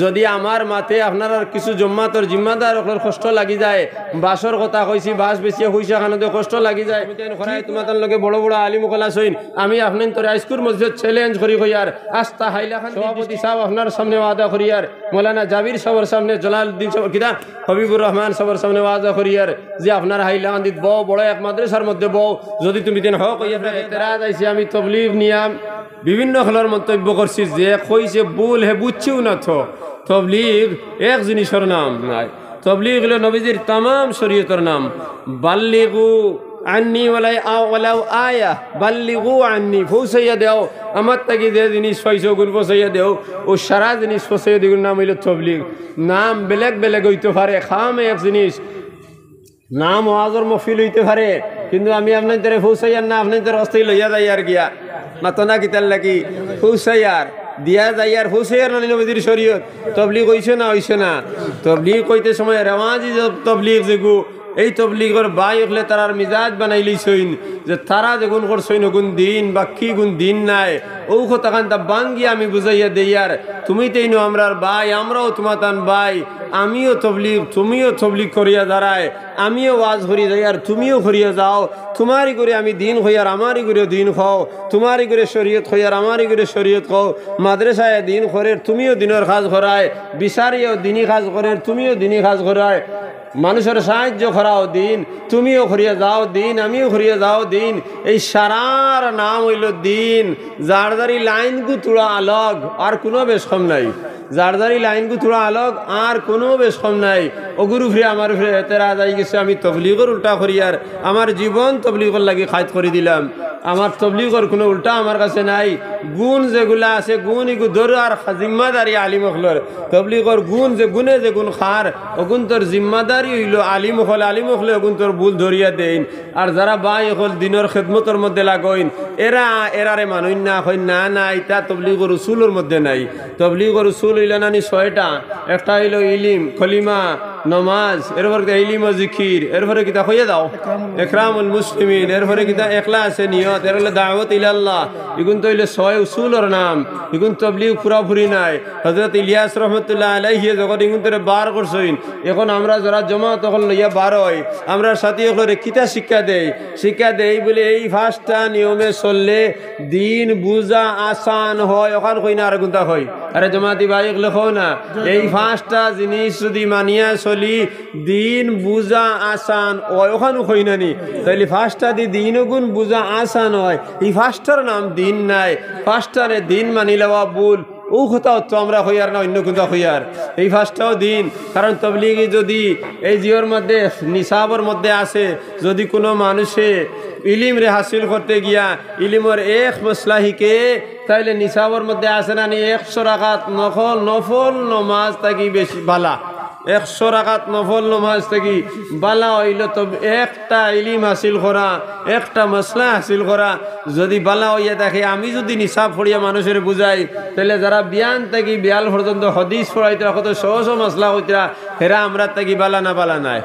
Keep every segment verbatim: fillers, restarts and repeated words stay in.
যদি আমার মাতে আপনারার কিছু জমাতর জিম্মাদার অকলর কষ্ট লাগি যায়, বাঁশর কথা কইছি, বাঁশ বেচিয়া পয়সা খানোতে কষ্ট লাগি যায়, আমি তাইন করাই তোমার তান লগে বড় বড় আলিম অকল আছইন, আমি আপনাইন তোরে আইজকুর মসজিদ চ্যালেঞ্জ করি কইয়ার, আস্তা হাইলাকান্দি সভাপতি সাহেব আপনার সামনে ওয়াদা করিয়ার, মৌলানা জাবির সাহেবর সামনে, জালালউদ্দিন সাহেব, কিতা, হবিবুর রহমান সাহেবর সামনে ওয়াদা করিয়ার যে আপনার হাইলাকান্দিত বউ, বড় এক মাদ্রাসার মধ্যে বউ, যদি তুমি দিন হক হইয়া থাকে, এতরাজ আইছি আমি তবলিগ নিয়াম বিভিন্ন হকলর মন্তব্য করছি, যে কইছে ভুল, হে বুঝছেও না তো। তবলিগ এক জিনিসর নাম নায়। তবলিগ হইল নবীজির তামাম শরীয়তর নাম। বাল্লিগু আন্নি ওয়ালাই আ-, ওয়ালাউ আয়া, বাল্লিগু আন্নি, পৌঁছাইয়া দেও। আমার থাকি যে জিনিস পাইছো, ওগুন পৌঁছাইয়া দেও। ও সারা জিনিস পৌঁছাইয়া দেওয়ার নাম হইল তবলিগ। নাম বেলেগ বেলেগ হইতে পারে, কাম এক জিনিস। নাম ওয়াজর মহফিল হইতে পারে, কিন্তু আমি আপনাইনতরে পৌঁছাইয়ার না, আপনাইনতর হস্তে লইয়া যাইয়ার গিয়া। মাতো না কিতার লাগি? পৌঁছাইয়ার, দিয়া যাইয়ার, পৌঁছাইয়ার নানি নবীজির শরীয়ত। তবলিগ হইছে না, হইছে না? তবলিগ কইতে সময় রেওয়াজি জ-, তবলিগ যেগু, এই তবলিগর বাই অকলে তারার মিজাজ বানাই লইছইন যে তারা যেগুন করছইন ওগুন দিন, বাকি গুন দিন নায়। ও কথাখান তা বাঙ্গি আমি বুঝাইয়া দেইয়ার, তুমি তেইনও আমরার বাই, আমরাও তোমাতান বাই, আমিও তবলিগ, তুমিও তবলিগ করিয়া যারায়, আমিও ওয়াজ করি যাইয়ার, তুমিও করিয়া যাও। তোমারই করে আমি দিন কইয়ার, আমারই করে দিন কও, তোমারই করে শরীয়ত কইয়ার, আমারই করে শরীয়ত কও। মাদ্রাসায় দিন করের, তুমিও দিনর কাজ করায়, বিচারিও দিনই কাজ করের, তুমিও দিনই কাজ করায়। মানুষর সাহায্য করাও দিন, তুমিও করিয়া যাও দিন, আমিও করিয়া যাও দিন। এই সারার নাম হইল দিন। যার যারি লাইনগু থুড়া আলগ, আর কোনো বেশ কম নাই। যার যারি লাইনগু থুড়া আলগ, আর কোনো বেশ কম নাই। ওগুর উপরে আমার উপরে এতরাজ আই গেছে, আমি তবলিগর উল্টা করিয়ার, আমার জীবন তবলিগর লাগি খাইত করি দিলাম। আমার তবলিগর কোনো উল্টা আমার কাছে নাই। গুণ যেগুলা আছে, গুণ ইগু ধরো আর জিম্মাদারি আলিম অকলর। তবলিগর গুণ যে গুণে যে গুণ খার, ওগুনতর জিম্মাদারি হইল আলিম অকল, আলিম অকলে ওগুনতর ভুল ধরিয়া দেইন। আর যারা বাই অকল দিনর খেদমতর মধ্যে লাগইন, এরা এরারে মানইন না, কইন না, না, ইতা তবলিগর উসুলর মধ্যে নাই। তবলিগর উসুল হইল নানি ছয়টা, একটা হইল ইলিম, কলিমা, নমাজ, এরপরে কিতা ইলিম ও জিকির, এরপরে কিতা কইয়া দাও? একরামুল মুসলিমিন, এরপরে কিতা একলা আছে নিয়ত, এর হইলে দাওয়াত ইলাল্লাহ। ইগুন তো হইলে ছয় উসুলর নাম, ইগুন তবলিগ পুরাপুরি নাই। হযরত ইলিয়াস রহমতুল্লাহ আলাইহি যখন ইগুনতরে বার করছইন, এখন আমরা যারা জমাত অকল লইয়া বার অই, আমরা সাথী অকলরে কিতা শিক্ষা দেই? শিক্ষা দেই বলে এই পাঁচটা নিয়মে চললে দিন বুঝা আসান হয়, অখান কই না আর কুনটা কই? আরে জমাতি ভাই অকলে কও না, এই পাঁচটা জিনিস যদি মানিয়া চলি, দিন বুঝা আসান হয়, অখানও কই না নি? তাইলে পাঁচটা দি দিন গুণ বুঝা আসান হয়, এই পাঁচটার নাম দিন নায়, পাঁচটারে দিন মানি লওয়া ভুল। ও কথাও তো আমরা কইয়ার না, অন্য কুনটা কইয়ার, এই পাঁচটাও দিন। কারণ তবলিগি যদি এই জিওর মধ্যে, নিসাবর মধ্যে আছে, যদি কোনো মানুষে ইলিমরে হাসিল করতে গিয়া ইলিমর এক মসলা হিকে, তাইলে নিসাবর মধ্যে আছে না নি, একশো রাকাত নফল, নফল নমাজ থাকি বেশি বালা। একশো রাকাত নফল নমাজ থাকি বালা হইল তো একটা ইলিম হাসিল করা, একটা মসলা হাসিল করা যদি বালা হইয়া থাকে। আমি যদি নিসাব পড়িয়া মানুষরে বুঝাই, তাইলে যারা বিয়ান থাকি বিয়াল পর্যন্ত হদিস পড়াইতরা, কত সহজ মসলা কইতরা, হেরা আমরার থাকি বালা না বালা নায়?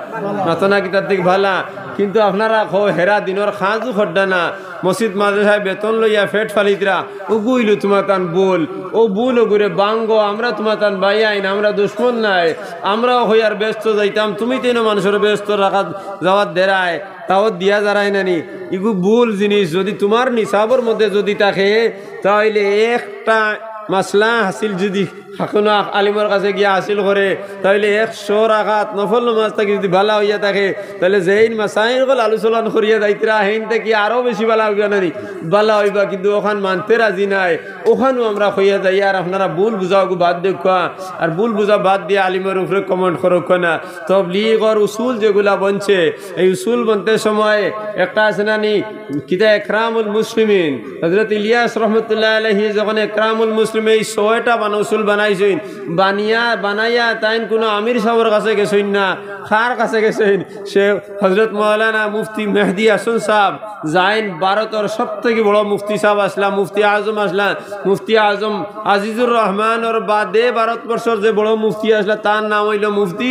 মাতো না কিতার থাকি বালা। কিন্তু আপনারা কও, হেরা দিনর কাজও কররা না, মসজিদ মাদ্রাসায় বেতন লইয়া পেট ফালিতরা, ওগু অইলো তোমাতান ভুল। ও ভুল ওগুরে ভাঙ্গো, আমরা তোমাতান ভাইয়াইন, আমরা দুশমন নায়। আমরাও কইয়ার বেহেস্তো যাইতাম, তুমি তেইনও মানুষর বেহেস্তো রাখাত যাওয়াত দেরায়, তাও দিয়া যারায় না নি। ইগু ভুল জিনিস, যদি তোমার নিসাবর মধ্যে যদি থাকে, তাইলে একটা মাসলা হাসিল যদি কুনু আলিমর কাছে গিয়া হাসিল করে, তাইলে একশো রাকাত নফল নমাজ থাকি যদি বালা অইয়া থাকে, তাইলে যেইন মাসাইল অকল আলোচনা করিয়া যাইতরা, হেইন থাকি আরো বেশি বালা অইবা না নি? বালা অইবা, কিন্তু অখান মানতে রাজি নায়। অখানও আমরা কইয়া যাইয়ার আপনারা ভুল বুঝা ওগু বাদ দেউক্কা, আর ভুল বুঝা বাদ দিয়া আলিমর উপরে comment করউক্কা না। তবলিগর উসুল যেগুলা বনছে, এই উসুল বনতে সময় একটা আছে না নি, কিতা একরামুল মুসলিমিন, হযরত ইলিয়াস রহমতুল্লাহ আলাইহি যখন একরামুল মুসলিমিন এই ছয়টা বানা উসুল বানাইছইন, বানিয়া, বানাইয়া তাইন কুনু আমির সাবর কাছে গেছইন না, কার কাছে গেছইন? সে হযরত মাওলানা মুফতি মেহদি হাসান সাব, যেইন ভারতর সব থাকি বড় মুফতি সাব আছলা, মুফতি আজম আছলা, মুফতি আজম আজিজুর রহমানর বাদে ভারতবর্ষর যে বড় মুফতি আছলা, তার নাম অইলো মুফতি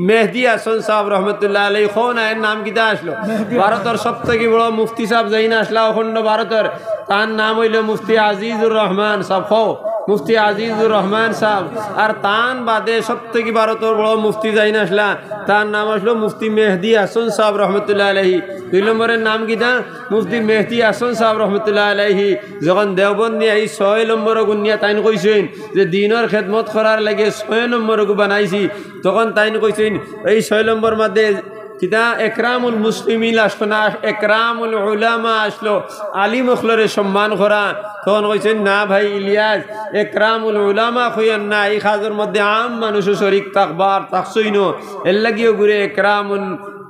মেহদি হাসান সাব রহমতুল্লাহ আলাইহি। কও না, এর নাম কিতা আছলো? ভারতর সব থাকি বড় মুফতি সাব যেইন আছলা অখণ্ড ভারতর, তার নাম অইলো মুফতি আজিজুর রহমান সাব। কও, মুফতি আজিজুর রহমান সাহেব। আর তান বাদে সব থাকি ভারতর বড় মুফতি যাইন আছলা, তান নাম আছলো মুফতি মেহদি হাসান সাহেব রহমতুল্লাহ আলাইহি। দুই নম্বরর নাম কিতা? মুফতি মেহদি হাসান সাহেব রহমতুল্লাহ আলাইহি। যখন দেওবন্দ নিয়া এই ছয় নম্বরগু নিয়া তাইন কইছইন যে দিনর খেদমত করার লাগি ছয় নম্বরগু বানাইছি, তখন তাইন কইছইন এই ছয় নম্বর মাঝে কিতা একরামুল মুসলিমিন আছলো না, একরামুল উলামা আছলো, আলিম অকলরে সম্মান করা। তখন কইছইন, "না ভাই ইলিয়াস, একরামুল উলামা কইও না, এই কাজর মধ্যে আম মানুষও শরিক থাকবা, থাকছইন, এর লাগিও ঘুরে একরামুল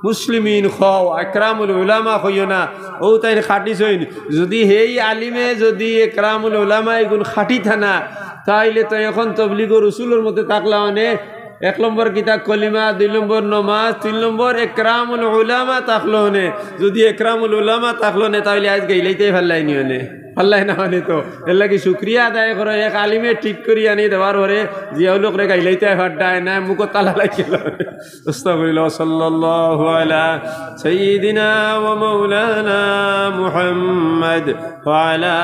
মুসলিমিন কও, একরামুল উলামা কইও না।" অউ তাইন কাটিছইন। যুদি হেই আলিমে যুদি একরামুল উলামা ইগুন কাটিতা না, তাইলে তো এখন তবলিগর উসুলর মধ্যে থাকলা অনে এক নম্বর কিতা কলিমা, দুই নম্বর নমাজ, তিন নম্বর একরামুল উলামা থাকলো অনে। যুদি একরামুল উলামা থাকলো অনে, তাইলে আইজ গাইলাইতায় পারলায় নি অনে, পারলায় না অনে তো। এর লাগি শুকরিয়া আদায় করো, এক আলিমে ঠিক করি আনি দেওয়ার পরে জিয়াউল হকরে গাইলাইতায় পাররায় না, মুখো তালা লাগিল। আস্তাগফিরুল্লাহ, সাল্লাল্লাহু আলা সাইয়্যিদিনা ওয়া মাওলানা মুহাম্মদ ওয়া আলা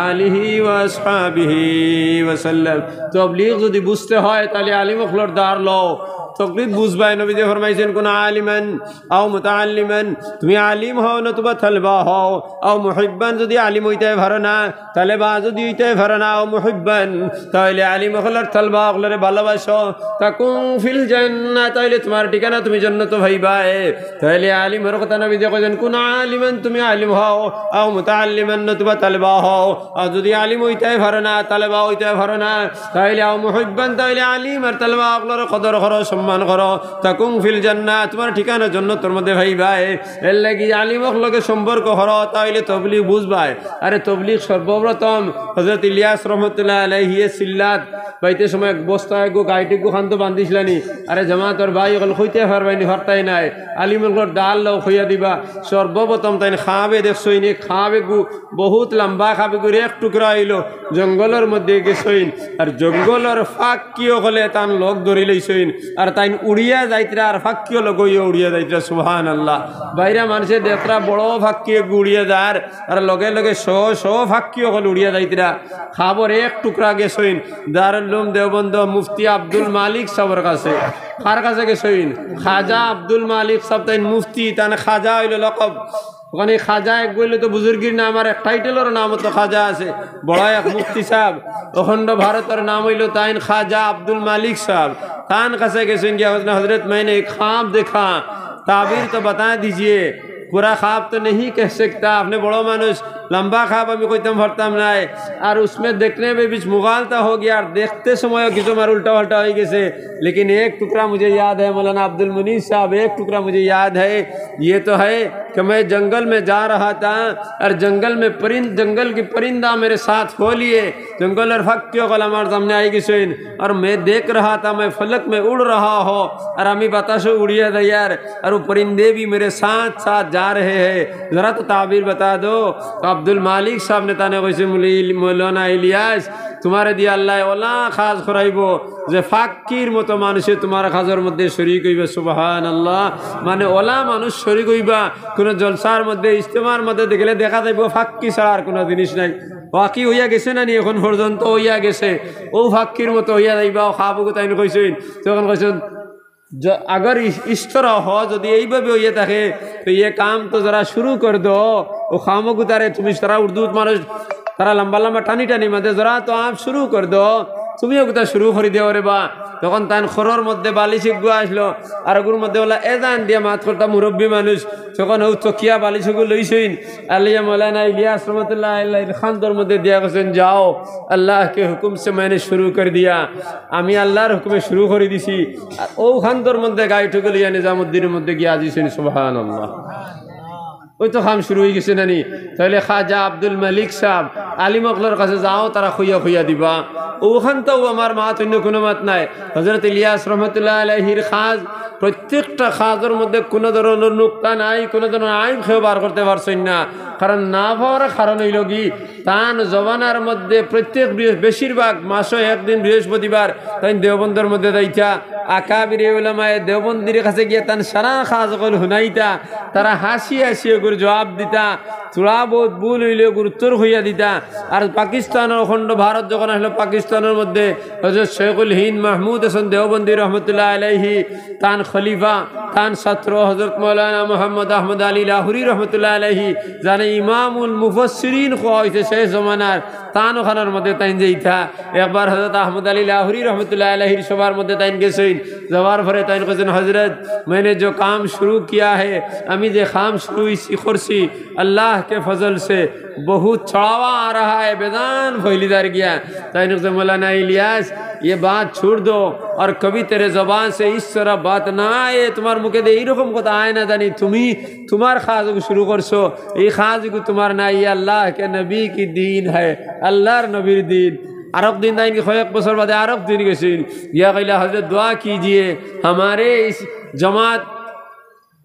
আলিহি ওয়া আসহাবিহি ওয়া সাল্লাম। তবলিগ যুদি বুঝতে হয়, তাইলে আলিম অকলর দ্বার লও। তবলিগ বুঝবায়, নবীজি ফরমাইছইন, "কুন আলিমান আও মুতাআল্লিমান", তুমি আলিম হও নতুবা তালেবা হও, "আও মুহিব্বান", যুদি আলিম অইতায় পারো না, তালেবা যুদি অইতায় পারো না, "আও মুহিব্বান", তাইলে আলিম অকলর তালেবা অকলরে ভালোবাসো, "তাকুন ফিল জান্নাহ", তাইলে তুমার ঠিকানা তুমি জান্নাতো পাইবায়। তাইলে আলিমর কথা নবীজি কইছইন, "কুন আলিমান", তুমি আলিম হও, "আও মুতাআল্লিমান", নতুবা তালেবা হও। আর যুদি আলিম অইতায় পারো না, তালেবা অইতায় পারো না, তাইলে "আও মুহিব্বান", তাইলে আলিম আর তালেবা অকলর কদর করো, সম্মান করো। "তাকুন ফিল জান্নাহ", তুমার ঠিকানা জান্নাতর মধ্যে পাইবায়। এর লাগি আলিম অকলর লগে সম্পর্ক করো, তাইলে তবলিগ বুঝবায়। আরে তবলিগ সর্বপ্রথম হযরত ইলিয়াস রহমতুল্লাহ আলাইহি সিল্লাত বাইতে সময় এক বস্তা এগু গাইট এগু খান্দ বান্ধিছলা নি। আরে জামাতর ভাই অকল কইতায় পারবায় নি, পারতায় নায়। আলিম অকলর দ্বার লও, কইয়া দিবা। সর্বপ্রথম তাইন খাবে দেখছইন, এক খাব এগু বহুত লম্বা খাব এগুর এক টুকরা অইলো, জঙ্গলর মধ্যে গেছইন, আর জঙ্গলর পাখি অকলে তান লগ ধরি লইছইন, আর তাইন উড়িয়া যাইতরা, আর পাখি অকল লগে উড়িয়া যাইতরা। সুবহানাল্লাহ। বাইরা মানষে দেখরা বড় পাখি এগু উড়িয়া যার, আর লগে লগে শ শ পাখি অকল উড়িয়া যাইতরা। খাবর এক টুকরা গেছইন দারুল উলুম দেওবন্দ মুফতি আব্দুল মালিক সাবর কাছে। কার কাছে গেছইন? খাজা আব্দুল মালিক সাব, তাইন মুফতি, তান খাজা অইলো লকব। অখানে খাজা এক অইলো তো বুজুর্গির নাম, আর এক টাইটেলর নাম তো খাজা আছে, বড় এক মুফতি সাব। অখণ্ড ভারতর নাম অইলো তাইন খাজা আব্দুল মালিক সাব। তান কাছে গেছইন গিয়া কইছইন, "হযরত, मैंने एक ख्वाब देखा, ताबीर तो बता दीजिए, पूरा ख्वाब तो नहीं कह सकता, আপনে বড় মানুষ, লম্বা খাব আমি কইতাম পারতাম নায়, আর উসমে দেখনে মে ভি মুগালতা হো গিয়া, আর দেখতে সময়ও কিছু আমার উল্টা পাল্টা অই গেছে, লেকিন এক টুকরা মুঝে ইয়াদ হ্যায়, মৌলানা আব্দুল মুনিব সাব, এক টুকরা মুঝে ইয়াদ হ্যায়, ইয়ে তো হ্যায় कि मैं जंगल में जा रहा था और जंगल में परिंद जंगल की परिंदा मेरे साथ हो लिए, জঙ্গলর পাখি অকল আমার সামনে আই গেছইন, আর मैं देख रहा था मैं फलक में उड़ रहा हूँ, আর আমি বাতাসো উড়িয়া যাইয়ার, আর वो परिंदे भी मेरे साथ साथ जा रहे हैं, ज़रा तो ताबीर बता दो।" তো আব্দুল মালিক সাব নে তানে কইছে, "মুলি-, মৌলানা ইলিয়াস, তুমারে দি আল্লায় অলা কাজ করাইবো যে পাখির মতো মানষে তুমার কাজর মধ্যে শরিক অইবা।" সুবহানাল্লাহ। মানে অলা মানুষ শরিক অইবা, কুনু জলসার মধ্যে, ইজতেমার মধ্যে দেখলে দেখা যাইবো পাখি ছাড়া আর কুনু জিনিস নাই। পাখি অইয়া গেছে না নি, অখন পর্যন্ত অইয়া গেছে, অউ পাখির মতো অইয়া যাইবা, অউ খাব এগু তাইন কইছইন। তখন কইছইন, য-, अगर इस, इस तरह हो, যদি এইভাবে অইয়া থাকে, तो ये काम तो ज़रा शुरू कर दो। অউ কাম অগু তারে তুমি সারা উর্দুত মানুষ তারা লম্বা লম্বা টানি টানি মাতে, "ज़रा तो आप शुरू कर दो, তুমি অগুতা শুরু করি দেও রে বা।" তখন তান খরর মধ্যে বালিশ এগু আছলো, আর অগুর মধ্যে অলা এজান দিয়া মাত করতা মুরব্বি মানুষ, তখন অউ তকিয়া বালিশ অগু লইছইন, আলিয়া মৌলানা ইলিয়াস রহমতুল্লাহ আলাইহির কান্দর মধ্যে দিয়া কইছইন, "जाओ, अल्लाह के हुक्म से मैंने शुरू कर दिया, আমি আল্লার হুকুমে শুরু করি দিছি।" আর অউ কান্দর মধ্যে গাইট অগু লইয়া নিজামুদ্দিনর মধ্যে গিয়া হাজির অইছইন। সুবহানাল্লাহ। অউ তো কাম শুরু অই গেছে না নি? তাইলে খাজা আব্দুল মালিক সাব, আলিম অকলর কাছে যাও, তারা কইয়া কইয়া দিবা। অখানতাউ আমার মাত, অইন্য কুনু মাত নাই। হযরত ইলিয়াস রহমতুল্লাহ আলাইহির কাজ, প্রত্যেকটা কাজর মধ্যে কুনু ধরনর নুকতা নাই, কুনু ধরনর আইব কেউ বার করতে পারছইন না। কারণ না পাওয়ার কারণ অইলো গি, তান জমানার মধ্যে প্রত্যেক বৃহ-, বেশিরভাগ মাসো একদিন বৃহস্পতিবার তাইন দেওবন্দর মধ্যে যাইতা। আকাবিরে উলামায়ে দেওবন্দির কাছে গিয়া তান সারা কাজ অকল হুনাইতা, তারা হাসি হাসি অগুর জবাব দিতা। থুড়া বউত ভুল অইলে গুরুত্বর কইয়া দিতা। আর পাকিস্তানর খণ্ড ভারত যখন আছলো, পাকিস্তানর মধ্যে হযরত শেখুল হিন্দ মাহমুদ হাসান দেওবন্দি রহমতুল্লাহ আলাইহি, তান খলিফা, তান ছাত্র হযরত মাওলানা মুহাম্মদ আহমদ আলী লাহোরী রহমতুল্লাহ আলাইহি, যানে ইমামুল মুফাসসিরিন কওয়া অইছে শেষ জমানার, তান ওখানর মধ্যে তাইন যাইতা। একবার হযরত আহমদ আলী লাহোরী রহমতুল্লাহ আলাইহির সভার মধ্যে তাইন গেছইন, যাওয়ার পরে তাইন কইছইন, "হযরত, मैंने जो काम शुरू किया है, আমি যে কাম শুরু অইছি, করছি, अल्लाह के फजल से बहुत चढ़ावा आ रहा है, বেজান ফইলি যার গিয়া।" তাইন কইছইন, "मौलाना इलियास, ये बात छोड़ दो और कभी तेरे ज़बान से इस तरह बात ना आए, তোমার মুখে দিয়া এইরকম কথা আয় না জানি, তুমি তোমার কাজগু শুরু করছো, এই কাজগু তোমার না, ये अल्लाह के नबी की दीन है, আল্লাহর নবীর দিন।" আরক দিন তাইন কয়েক বছর বাদে আরক দিন গেছইন, গিয়া কইলা, "हज़रत दुआ कीजिए हमारे इस जमात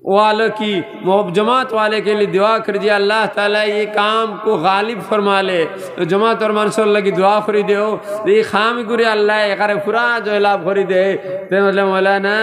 वालों की, जमात वाले के लिए दुआ कर दिए, अल्लाह ताला ये काम को गालिब फरमा ले।" তো জমাতর মানষর লাগি দোয়া করি দেও, এই কামগুরে আল্লায় একারে পুরা জয়লাভ করি দেয়। তে বলে, "मौलाना,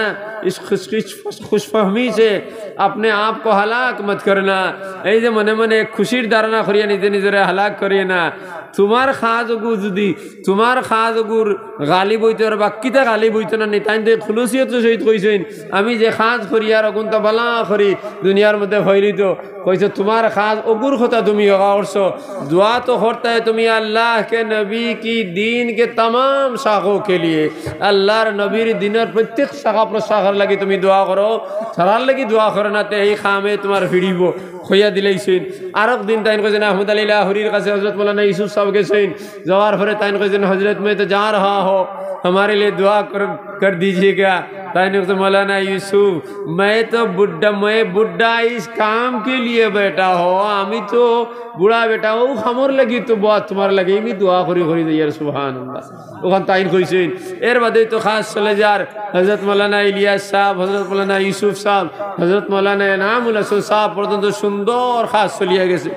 इस खुश, खुश, खुशफहमी से अपने आप को हलाक मत करना।" এই যে মনে মনে খুশির ধারণা করিয়া নিজে নিজরে হালাক করিও না। তোমার কাজগু যদি, তোমার কাজগুর গালিব অইতো আর বাক্কিতা গালিব অইতো না নি, তাইন তো খুলুসিয়তর সহিত কইছইন, "আমি যে কাজ করি আর অগুনতা বালা করি, দুনিয়ার মধ্যে ফইলিতো।" কইছে, "তোমার কাজ অগুর কথা তুমি অগা করছো, দোয়া তো করতায় তুমি अल्लाह के नबी की दीन के तमाम शाखों के लिए, আল্লাহর নবীর দিনর প্রত্যেক শাখা প্রশাখার লাগি তুমি দোয়া করো, তারার লাগি দোয়া করো না, তে এই কামে তোমার ফিরিবো।" কইয়া দিলাইছইন। আরক দিন তাইন কইছইন, আহমদ আলী লাহোরীর কাছে হযরত মাওলানা ইউসুফ সাহেব গেছইন, যাওয়ার পরে তাইন কইছইন, "हज़रत, मैं तो जा रहा हूँ, हमारे लिए दुआ कर, कर दीजिएगा।" তাইন কইছইন, "मौलाना यूसुफ, मैं तो बुढ़ा, मैं बुढ़ा इस काम के लिए बैठा हूँ, আমি তো বুড়া বেটা, ও কামর লাগি তো বউত তোমার লাগি আমি দোয়া করি করি যাইয়ার।" সুবহানাল্লাহ। ওখান তাইন কইছইন। এর বাদে তো কাজ চলে যার। হযরত মাওলানা ইলিয়াস সাহেব, হযরত মাওলানা ইউসুফ সাহেব, হযরত মাওলানা এনামুল হাসান সাহেব পর্যন্ত সুন্দর কাজ চলিয়া গেছে।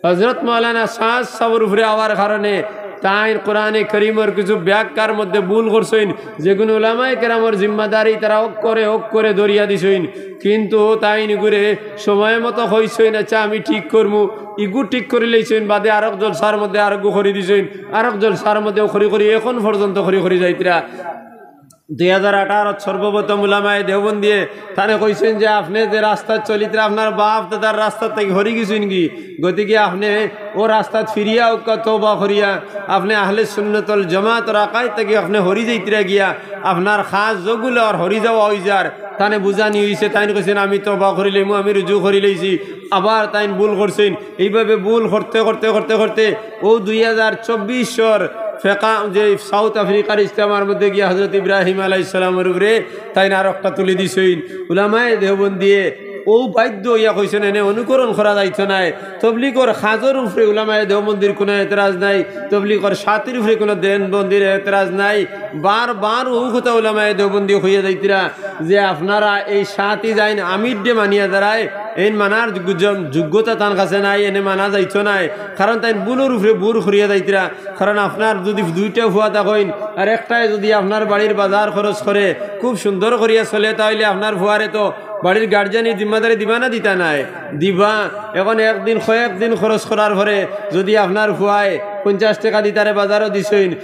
হযরত মাওলানা সাদ সাহেবর উপরে আওয়ার কারণে তাইন কোরআনে করিমর কিছু ব্যাখ্যার মধ্যে ভুল করছইন, যেগুন উলামায়ে কেরামর জিম্মাদারি তারা অক্ষরে অক্ষরে ধরিয়া দিছইন, কিন্তু তাইন ইগুরে সময় মতো কইছইন, "আচ্ছা, আমি ঠিক করমু।" ইগু ঠিক করি লইছইন, বাদে আরক জলসার মধ্যে আরকগু করি দিছইন, আরক জলসার মধ্যেও করি করি এখন পর্যন্ত করি করি যাইতরা। দুই হাজার আঠারো সর্বপ্রথম উলামায়ে দেওবন্দিয়ে তানে কইছইন যে, "আপনে যে রাস্তাত চলিতরা, আপনার বাপ দাদার রাস্তা থাকি হরি গেছইন গি, গতিকে আপনে ও রাস্তাত ফিরিয়া উক্কা তওবা করিয়া আপনে আহলে সুন্নতল জামাতর আকাইদ থাকি আপনে হরি যাইতরা গিয়া, আপনার কাজ যেগুলা আর হরি যাওয়া অইযার।" তানে বুঝানি অইছে, তাইন কইছইন, "আমি তওবা করি লইমু, আমি রুজু করি লইছি।" আবার তাইন ভুল করছইন, এইভাবে ভুল করতে করতে করতে করতে ও দুই হাজার চব্বিশর ফেকা যে সাউথ আফ্রিকার ইজতেমার মধ্যে গিয়া হযরত ইব্রাহিম আলাইহিস সালামর উপরে তাইন আরকটা তুলি দিছইন। উলামায়ে দেওবন্দিয়ে ও বাধ্য অইয়া কইছইন, এনে অনুকরণ করা যাইতো নায়। তবলিগর কাজর উপরে উলামায়ে দেওবন্দির কোনো এতরাজ নাই, তবলিগর সাথীর উপরে কোনো দেওবন্দির এতরাজ নাই। বারবার ও কথা উলামায়ে দেওবন্দি কইয়া যাইতরা যে আপনারা এই সাথী যাইন আমিররে মানিয়া যারায়, এইন মানার যোগ্য-, যোগ্যতা তান কাছে নাই, এনে মানা যাইতো নায়। কারণ তাইন ভুলর উপরে ভুল করিয়া যাইতরা। কারণ আপনার যদি দুইটা ফুয়া থাকইন আর একটায় যদি আপনার বাড়ির বাজার খরচ করে, খুব সুন্দর করিয়া চলে, তাইলে আপনার ফুয়ারে তো বাড়ির গার্জিয়ানি জিম্মাদারি দিবা না দিতা নায়? দিবা। এখন একদিন, কয়েকদিন খরচ করার পরে যদি আপনার ফুয়ায় পঞ্চাশ টেকা দি তারে বাজারো দিছইন,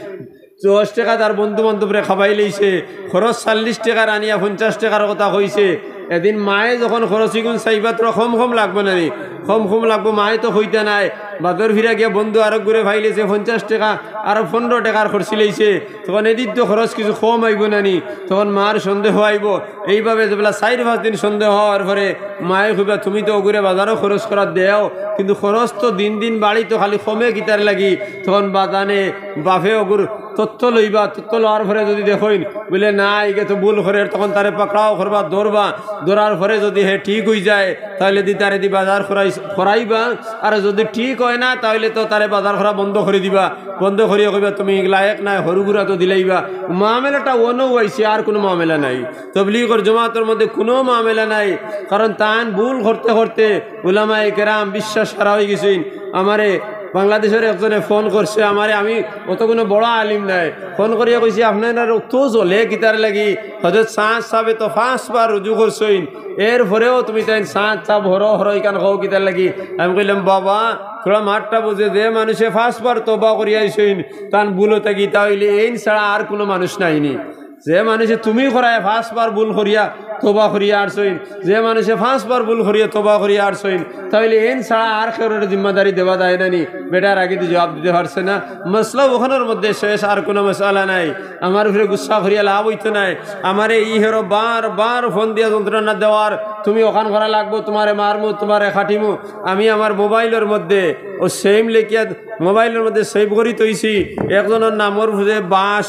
দশ টেকা তার বন্ধু বান্ধবরে খাবাই লইছে, খরচ চল্লিশ টেকার আনিয়া পঞ্চাশ টেকার কথা কইছে। এদিন মায়ে যখন খরচ ইগুন চাইবা, তোরা কম কম লাগবো না নি? কম কম লাগবো, মায়ে তো কইতা নায়। বাদর ফিরা গিয়া বন্ধু আরকগুরে পাইলিছে পঞ্চাশ টেকা, আরো পনেরো টেকার খরচি লইছে, তখন এদিন তো খরচ কিছু কম আইবো না নি? তখন মার সন্দেহ আইবো। এইভাবে যেবলা চাইর পাঁচ দিন সন্দেহ অওয়ার পরে মায়ে কইবা, "তুমি তো অগুরে বাজারো খরচ করার দেও, কিন্তু খরচ তো দিন দিন বাড়িতো, খালি কমে কিতার লাগি?" তখন বাজানে বাপে অগুর তথ্য লইবা, তথ্য লওয়ার পরে যদি দেখইন বুলে, "না, ইগে তো ভুল করের", তখন তারে পাকড়াও করবা, ধরবা, ধরার পরে যদি হে ঠিক অইযায়, তাইলে দি তারে দি বাজার করাই-, করাইবা, আর যদি ঠিক অয় না, তাইলে তো তারে বাজার করা বন্ধ করি দিবা, বন্ধ করিয়া কইবা, "তুমি লায়েক নায়", হরুগুরা তো দিলাইবা। মামলাটা অনো অইছে, আর কুনু মামলা নাই। তবলিগর জমাতর মধ্যে কুনু মামলা নাই, কারণ তান ভুল করতে করতে উলামায়ে কেরাম বিশ্বাস হারা অইগেছইন। আমারে বাংলাদেশর একজনে ফোন করছে আমারে, আমি অত কুনু বড় আলিম নায়, ফোন করিয়া কইছি, "আপনার অত জ্বলে কিতার লাগি? হজরত সাদ সাবে তো পাঁচবার রুজু করছইন, এর পরেও তুমি তাইন সাদ সাব হরো হরো ইখান কও কিতার লাগি?" আমি কইলাম, "বাবা, থুড়া মাতটা বুঝে, যে মানুষে পাঁচবার তওবা করিয়া আইছইন, তান ভুল অইতা কিতা অইলে এইন ছাড়া আর কুনু মানুষ নাইনি।" যে মানুষে তুমি করায় পাঁচবার ভুল করিয়া তওবা করিয়া আরছইন, যে মানুষে পাঁচবার ভুল করিয়া তওবা করিয়া আরছইন, তাইলে এইন ছাড়া আর কেউররে জিম্মাদারি দেওয়া যায় না নি? বেটায় আগেদি জবাব দিতে পারছে না। মাসলা অখানর মধ্যে শেষ, আর কুনু মাসলা নাই। আমার উপরে গুসা করিয়া লাভ অইতো নায়। আমারে ই হেরো বার বার ফোন দিয়া যন্ত্রণা দেওয়ার, "তুমি অখান করা লাগবো, তুমারে মারমু, তুমারে কাটিমু।" আমি আমার মোবাইলর মধ্যে ও সেম লেখিয়া, মোবাইলর মধ্যে সেভ করি থইছি, একজনর নামর উপরে বাঁশ,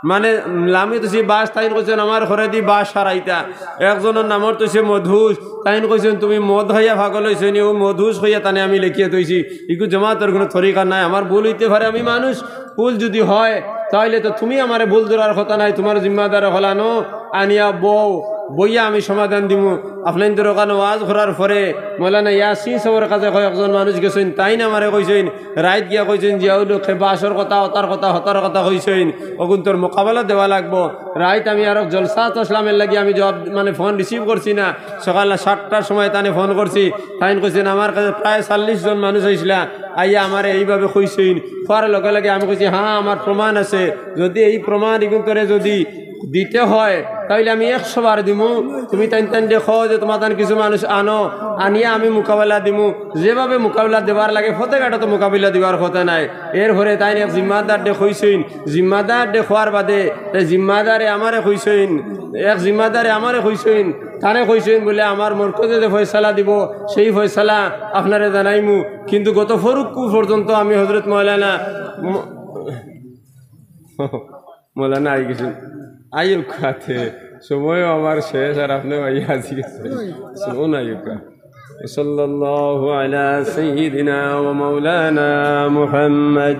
মানে, লামি থইছি বাঁশ, তাইন কইছইন, "আমার ঘরেদি বাঁশ হারাইতা।" একজনর নামর থইছে মধুস, তাইন কইছইন, "তুমি মদ খাইয়া পাগল অইছো নি?" ও মধুস কইয়া তানে আমি লেখিয়া থইছি। ইগু জমাতর কুনু তরিকা নাই, আমার ভুল অইতে পারে, আমি মানুষ, ভুল যুদি হয়, তাইলে তো তুমি আমারে ভুল ধরার কথা নায়, তুমার জিম্মাদার অকল আনো, আনিয়া বও, বইয়া আমি সমাধান দিমু। আপনাইন্তর অখানো ওয়াজ করার পরে মৌলানা ইয়াসিন সাবর কাছে কয়েকজন মানুষ গেছইন, তাইন আমারে কইছইন, রাইত গিয়া কইছইন, "জিয়াউল হকে বাঁশর কথা, অতার কথা, হতার কথা কইছইন, অগুন্তর মোকাবেলা দেওয়া লাগবো।" রাইত আমি আরক জলসাত আছলাম, এর লাগি আমি জবাব, মানে, ফোন রিসিভ করছি না। সকাল সাতটার সময় তানে ফোন করছি, তাইন কইছইন, "আমার কাছে প্রায় চল্লিশ জন মানুষ আইছলা, আইয়া আমারে এইভাবে কইছইন।" কওয়ার লগে লগে আমি কইছি, "হ্যাঁ, আমার প্রমাণ আছে, যুদি এই প্রমাণ ইগুন্তরে যুদি দিতে হয়, তাইলে আমি একশো বার দিমু। তুমি তাইন তানরে কও যে তুমার তান কিছু মানুষ আনো, আনিয়া আমি মোকাবেলা দিমু।" যেভাবে মোকাবেলা দেওয়ার লাগে, ফতে ঘাটে তো মোকাবেলা দেওয়ার কথা নায়। এর পরে তাইন এক জিম্মাদাররে কইছইন, জিম্মাদাররে কওয়ার বাদে, তে জিম্মাদারে আমারে কইছইন, এক জিম্মাদারে আমারে কইছইন, তানে কইছইন বুলে, "আমার মরকজে যে ফয়সালা দিবো, সেই ফয়সালা আপনারে জানাইমু।" কিন্তু গত পরুক্কু পর্যন্ত আমি হজরত মৌলানা ম-, মৌলানা আই গেছইন। আইউক্কা তে, সময়ও আমার শেষ, আর আপনেও আইয়া আজি গেছইন। শুনুন আইউক্কা। সাল্লাল্লাহু আলা সাইয়্যিদিনা ওয়া মাওলানা মুহাম্মদ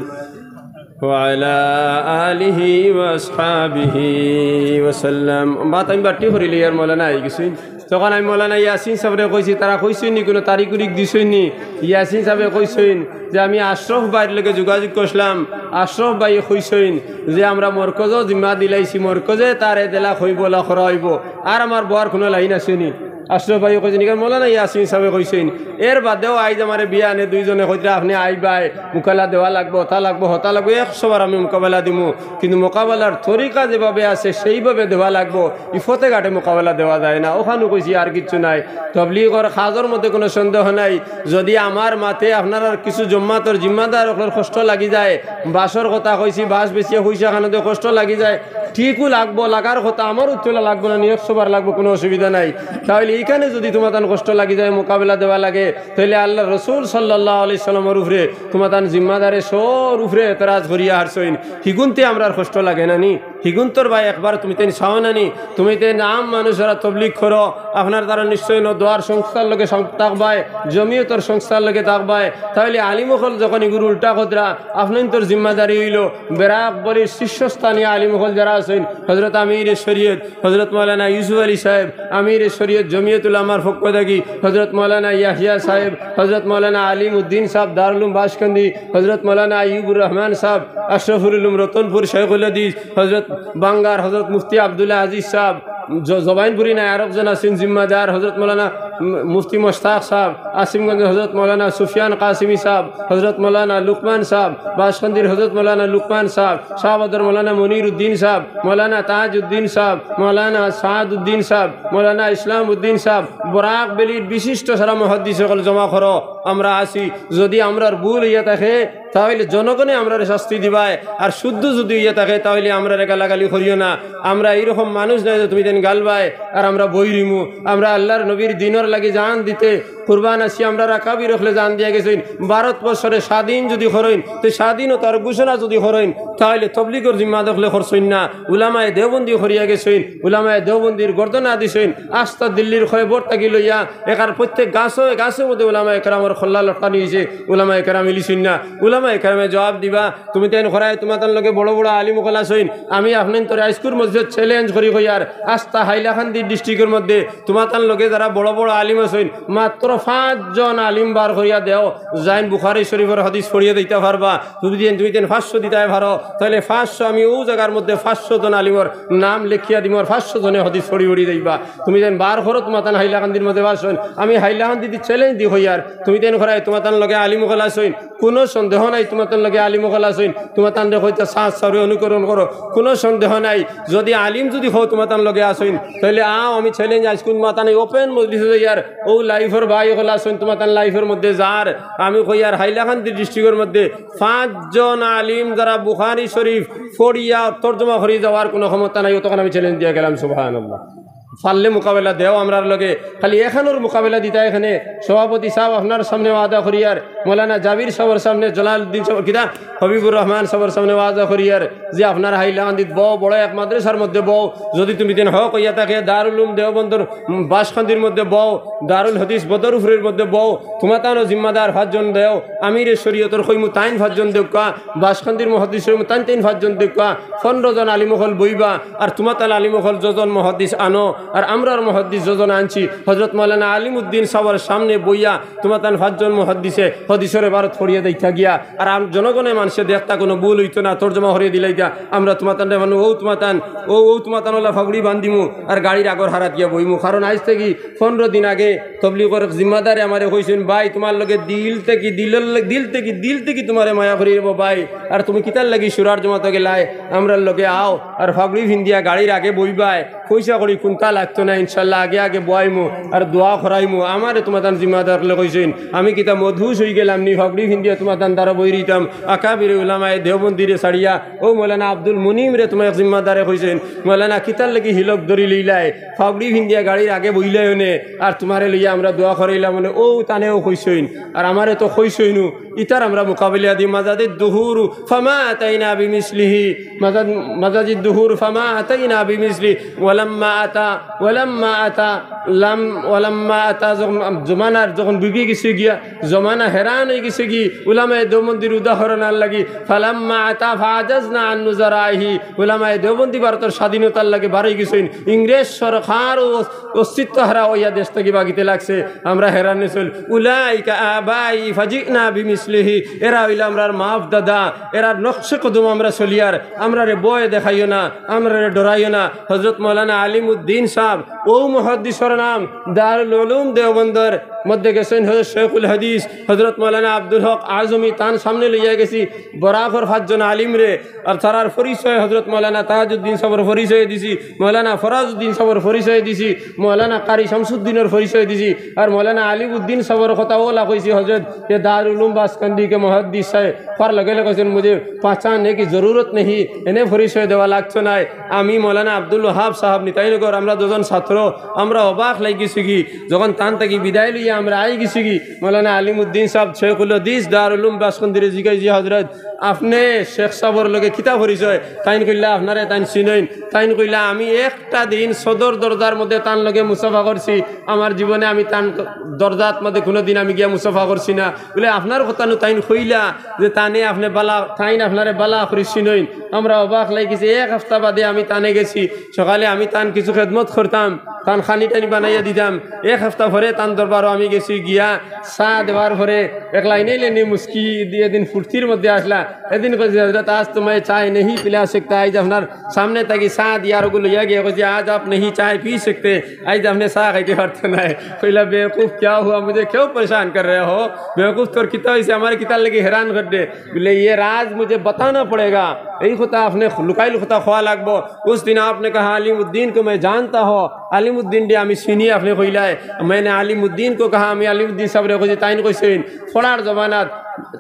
ওয়া আলা আলিহি ওয়া আসহাবিহি ওয়া সাল্লাম। মাত আমি বাট্টি করিলি, আর মৌলানা আই গেছইন। তখন আমি মৌলানা ইয়াসিন সাবরে কইছি, তারা কইছইন নি, কুনু তারিখ উরিখ দিছইন নি? ইয়াসিন সাবে কইছইন যে আমি আশরফ ভাইর লগে যোগাযোগ করছিলাম, আশরফ ভাইয়ে কইছইন যে আমরা মরকজও জিম্মা দিলাইছি, মরকজে তারে দেলা কইবো, অলা করা অইবো, আর আমার বওয়ার কুনু লাইন আছে নি। আশরফ ভাইয়ে কইছইন, ইখান মৌলানা ইয়াসিন সাবে কইছইন। এর বাদেও আইজ আমারে বিয়ানে দুইজনে কইতরা, "আপনে আইবায়, মোকাবেলা দেওয়া লাগবো, অতা লাগবো, হতা লাগবো, একশো বার আমি মোকাবেলা দিমু।" কিন্তু মোকাবেলার তরিকা যেভাবে আছে সেইভাবে দেওয়া লাগবো, ই ফতে ঘাটে মোকাবেলা দেওয়া যায় না। অখানও কইছি আর কিচ্ছু নাই। তবলিগর কাজর মধ্যে কুনু সন্দেহ নাই। যুদি আমার মাতে আপনারার কিছু জমাতর জিম্মাদার অকলর কষ্ট লাগি যায়, বাঁশর কথা কইছি, বাঁশ বেচিয়া পয়সা খানোতে কষ্ট লাগি যায়, ঠিকও লাগবো, লাগার কথা, আমারও তুলা লাগবো না, নিয়ত সবার লাগবো, কুনু অসুবিধা নাই। তাইলে ইখানে যুদি তুমাতান কষ্ট লাগি যায়, মোকাবেলা দেওয়া লাগে, তাইলে আল্লার রসুল সাল্লাল্লাহু আলাইহি সাল্লামর উপরে তুমাতান জিম্মাদারে সর উপরে এতরাজ করিয়া হারছইন, হিগুনতে আমরার কষ্ট লাগে না নি? হিগুন্তর বায় একবার তুমিতাইন চাও না নি? তুমিতাইন আম মানুষ যারা তবলিগ করো, আপনার তারা নিশ্চয় ন দোয়ার সংস্থার লগে সং-, থাকবায়, জমিয়তর সংস্থার লগে থাকবায়। তাইলে আলিম অকল যখন ইগুর উল্টা কইতরা, আপনাইন্তর জিম্মাদারি অইলো, বেরাক বলির শীর্ষস্থানীয় আলিম অকল যারা আছইন, হজরত আমিরে শরীয়ত, হজরত মৌলানা ইউসুফ আলী সাহেব, আমিরে শরীয়ত জমিয়তুল উলামার পক্ষ থাকি, হজরত মৌলানা ইয়াহিয়া সাহেব, হজরত মৌলানা আলিম উদ্দিন সাহেব দারুল উলুম বাঁশকান্দি, হজরত মৌলানা আইয়ুবুর রহমান সাহেব আশরাফুল উলুম রতনপুর শেখুল হাদিস, হজরত বাঙ্গার হজরত মুফতি আব্দুল্লাহ আজিজ সাহেব, জ-, জবাইনপুরি নায় আরকজন আছইন জিম্মাদার, হজরত মৌলানা মু-, মুফতি মোশতাক সাহেব, আসিমগঞ্জর হজরত মৌলানা সুফিয়ান কাসিমি সাহেব, হজরত মৌলানা লুকমান সাহেব, বাঁশকান্দির হজরত মৌলানা লুকমান সাহেব, শাহবাদর মৌলানা মনির উদ্দিন সাহেব, মৌলানা তাজ উদ্দিন সাহেব, মৌলানা সাদ উদ্দিন সাহেব, মৌলানা ইসলাম উদ্দিন সাহেব, বরাক বেলির বিশিষ্ট সারা মুহাদ্দিস অকল জমা করো, আমরা আছি। যুদি আমরার ভুল অইয়া থাকে, তাইলে জনগণে আমরারে শাস্তি দিবায়, আর শুদ্ধ যুদি অইয়া থাকে, তাইলে আমরারে গালাগালি করিও না। আমরা ইরকম মানুষ নায় যে তুমিতাইন গালবায় আর আমরা বই রইমু। আমরা আল্লার নবীর দিনর লাগি জান দিতে কুরবান আছি। আমরার আকাবির অকলে জান দিয়া গেছইন। ভারতবর্ষরে স্বাধীন যুদি করইন, তে স্বাধীনতার ঘোষণা যুদি করইন, তাইলে তবলিগর জিম্মাদার অকলে করছইন না, উলামায়ে দেওবন্দি করিয়া গেছইন, উলামায়ে দেওবন্দির গর্দনা দিছইন। আস্তা দিল্লির কয়বর থাকি লইয়া একার প্রত্যেক গাছো গাছো মধ্যে উলামায়ে কেরামর কল্লা লটকানি অইছে, উলামায়ে কেরাম ইলিছইন না। উলামায়ে কেরামে জবাব দিবা, তুমিতাইন করায় তুমাতান লগে বড় বড় আলিম অকল আছইন, আমি আপনাইন্তরে আইজকুর মজলিসো চ্যালেঞ্জ করি কইয়ার, আস্তা হাইলাকান্দি ডিস্ট্রিক্টর মধ্যে তুমাতান লগে যারা বড় বড় আলিম আছইন, মাত্র পাঁচজন আলিম বার করিয়া দেও, যাইন বুখারী শরীফর হাদিস পড়িয়া দিতা পারবা। তুমি যেন, তুমি যেন পাঁচশো দিতায় পারো, তাইলে পাঁচশো, আমি অউ জাগার মধ্যে পাঁচশো জন আলিমর নাম লেখিয়া দিমু, আর পাঁচশো জনে হাদিস পড়ি পড়ি যাইবা। তুমি যেন বার করো, তুমাতান হাইলাকান্দির মধ্যে পাঁচশো। আমি হাইলাকান্দিদি challenge দি কইয়ার, তুমি যেন করায় তুমাতান লগে আলিম অকল আছইন, কুনু সন্দেহ নাই তুমাতান লগে আলিম অকল আছইন, তুমাতানরে কইতা সাত সাউরে অনুকরণ করো, কুনু সন্দেহ নাই। যুদি আলিম যুদি কও তুমাতান লগে আছইন, তাইলে আও, আমি challenge আইজকুন তুমাতান এই open মজলিসো যাইয়ার, অউ live-র ভাই অকল আছইন, তুমাতান live-র মধ্যে যার, আমি কইয়ার হাইলাকান্দি district-র মধ্যে পাঁচজন আলিম যারা বুখারী শরীফ পড়িয়া তর্জমা করি যাওয়ার কুনু ক্ষমতা নাই, অতখান আমি challenge দিয়া গেলাম, সুবহানাল্লাহ। পারলে মোকাবেলা দেও আমরার লগে। খালি এখানোর মোকাবেলা দিতা এখানে সভাপতি সাব আপনার সামনে ওয়াদা করিয়ার, মৌলানা জাবির সাবর সামনে, জালালউদ্দিন সাবর, কিতা, হবিবুর রহমান সাবর সামনে ওয়াদা করিয়ার যে আপনার হাইলাকান্দিত বও, বড় এক মাদ্রাসার মধ্যে বও, যুদি তুমি যেন হক অইয়া থাকে, দারুল উলুম দেওবন্দর, উম, বাসকান্দির মধ্যে বও, দারুল হাদিস বদরপুরের মধ্যে বও, তুমাতানও জিম্মাদার পাঁচজন দেও, আমিরে শরীয়তর কইমু তাইন পাঁচজন দেউক্কা, বাসকান্দির মুহাদ্দিস কইমু তাইন তাইন পাঁচজন দেউক্কা, পনরো জন আলিম অকল বইবা, আর তুমাতান আলিম অকল যজন মুহাদ্দিস আনো, আর আমরার মুহাদ্দিস যজন আনছি, হযরত মাওলানা আলিমউদ্দিন সাবর সামনে বইয়া তুমাতান পাঁচজন মুহাদ্দিসে হাদিসর এবারত পড়িয়া দেইতা গিয়া, আর আম-, জনগণে মানষে দেখতা কুনু ভুল অইতো না, তর্জমা করিয়া দিলাইতা। আমরা তুমাতানরে মানে অউ তুমাতান, অউ, অউ তুমাতান অলা ফাগড়ি বান্ধিমু, আর গাড়ির আগর হারাত গিয়া বইমু। কারণ আইজ থাকি পনরো দিন আগে তবলিগর জিম্মাদারে আমারে কইছইন, "ভাই, তুমার লগে দিল থাকি, দিলর ল-, দিল থাকি, দিল থাকি তুমারে মায়া করি রেবো ভাই। আর তুমি কিতার লাগি সুরার জমাতো গেলায়? আমরার লগে আও, আর ফাগড়ি ফিন্দিয়া গাড়ির আগে বইবায়। পয়সা কড়ি কুন্তা লাগতো না, ইনশাআল্লাহ আগে আগে বওয়াইমু, আর দোয়া করাইমু। আমারে তুমাতান জিম্মাদার অকলে কইছইন, আমি কিতা মদহুশ অইগেলাম নি? ফাগড়ি ফিন্দিয়া তুমাতান দ্বারা বই রইতাম।" আকাবিরে উলামায়ে দেওবন্দিরে ছাড়িয়া অউ মৌলানা আব্দুল মুনিমরে তুমার এক জিম্মাদারে কইছইন, "মৌলানা, কিতার লাগি হিলক ধরি লইলায়? ফাগড়ি ফিন্দিয়া গাড়ির আগে বইলায় অনে, আর তুমারে লইয়া আমরা দোয়া করাইলাম অনে।" অউ তানেও কইছইন, আর আমারে তো কইছইনউ। ইতার আমরা মোকাবিলা দি, মাজাজিদ দুহুর ফামা আতাইনা বিমিসলিহি, মাজাজ-, মাজাজিদ দুহুর ফামা আতাইনা বিমিসলি, ওয়ালাম্মা আতা, ওয়ালাম্মা আতা, লাম, ওয়ালাম্মা আতা, যখন জমানার, যখন বিগি গেছে গিয়া, জমানা হেরান অইগেছে গি, উলামায়ে দেওবন্দির উদাহরণ আর লাগি, ফালাম্মা আতা ফাআজাজনা আন নুজারাইহি, উলামায়ে দেওবন্দি ভারতর স্বাধীনতার লাগি বার অইগেছইন, ইংরেজ সরকার অউ অস্তিত্ব হারা অইয়া দেশ থাকি বাগিতে লাগছে, আমরা হেরান অইছইল। উলাইকা আবাই ফাজিনা বিমিসলিহি, এরা অইলা আমরার মাফ দাদা, এরার নকশে কদম আমরা চলিয়ার, আমরারে ভয় দেখাইও না, আমরারে ডরাইও না। হযরত মাওলানা আলিমউদ্দিন সাব, অউ মুহাদ্দিসর নাম, দারুল উলুম দেওবন্দর মধ্যে গেছইন হযরত শেখুল হাদিস, হযরত মাওলানা আব্দুল হক আজমি, তান সামনে লইয়া গেছি, বরাকর পাঁচজন আলিমরে, আর তারার পরিচয় হযরত মাওলানা তাজউদ্দিন সাবর পরিচয় দিছি, মাওলানা ফরাজউদ্দিন সাবর পরিচয় দিছি, মাওলানা কারি শামসুদ্দিনর পরিচয় দিছি, আর মাওলানা আলিমউদ্দিন সাবর কথা অলা কইছি, হযরত এ দারুল উলুম বাসকান্দি কে মুহাদ্দিস সাহেব, পর লগে লগে কইছইন, "মুঝে পহচাননে কি জরুরত নেহি, এনে পরিচয় দেওয়া লাগতো নায়।" আমি মাওলানা আব্দুল ওহাব সাব নিতাইনগর, আমরা দুজন ছাত্র, আমরা অবাক লাগি গেছি গি, যখন তান থাকি বিদায় লইয়া আমরা আই গেছি গি, মাওলানা আলিমউদ্দিন সাব শেখুল হাদিস দারুল উলুম বাসকান্দিরে জিগাইছি, "হযরত, আপনে শেখ সাবর লগে কিতা পরিচয়?" তাইন কইলা, "আপনারে তাইন চিনইন?" তাইন কইলা, "আমি একটা দিন সদর দরজার মধ্যে তান লগে মুসাফা করছি, আমার জীবনে আমি তান দরজাত মধ্যে কুনুদিন আমি গিয়া মুসাফা করছি না।" বুলে, "আপনার কথা নু তাইন কইলা যে তানে আপনে বালা, তাইন আপনারে বালা করি চিনইন।" আমরা অবাক লাগি গেছি। এক হাপ্তা বাদে আমি তানে গেছি, সকালে আমি তান কিছু খেদমত করতাম, তান খানি টানি বানাইয়া দিতাম। এক হাপ্তা পরে তান দরবারো আমি গেছি, গিয়া চা দেওয়ার পরে এক লাইনে লেনি মুস্কি দিয়া এদিন ফুর্তির মধ্যে আসলা। এদিন কইছে, "হযরত, আজ তো মে চায় নেহি পিলা সকতা।" আইজ আপনার সামনে থাকি চা দিয়ার অগু লইয়া গিয়া কইছে, "আজ আপ নেহি চায় পি সকতে।" আইজ আপনে চা খাইতে পারতা নায়। কইলা, "বেওকুফ, ক্যা হুয়া? মুঝে কিউ পরেশান কর রহে হো? বেওকুফ, তোর কিতা অইছে? আমারে কিতার লাগি হেরান কররে?" বুলে, "ইয়ে রাজ মুঝে বাতানা পড়েগা।" এই কথা আপনে লুকাই লুকাই কওয়া লাগবো। উস দিন আপনে কাহা, "আলিমউদ্দিন কো মে জানতা হুঁ, আলিমউদ্দিনরে আমি চিনি," আপনে কইলায়। "মেনে আলিমউদ্দিন কো কাহা, আমি আলিমউদ্দিন সাবরে কইছি, তাইন কইছইন, পড়ার জমানাত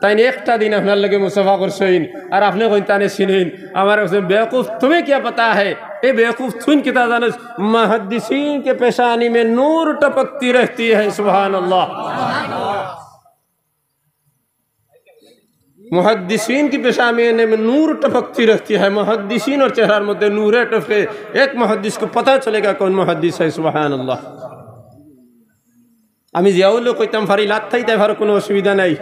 তাইন একটা দিন আপনার লগে মুসাফা করছইন, আর আপনে কইন তানে চিনইন।" আমারে কইছইন, "বেওকুফ, তুমে কিয়া পাতা হ্যায়?" এ বেওকুফ, তুইন কিতা জানোস? মুহাদ্দিসিন কে পেশানি মে নূর টপকতি রেহতি হ্যায়। সুবহানাল্লাহ। محدثین کی پیشانیوں میں نور ٹپکتی رہتی ہے، محدثین اور چہرہ مدے نور ٹپکے، ایک محدث کو پتہ چلے گا کون محدث ہے۔ سبحان اللہ۔ আমি জিয়াউলও কইতাম পারি, লাত্থাইতে পারো, কোনো অসুবিধা নাই।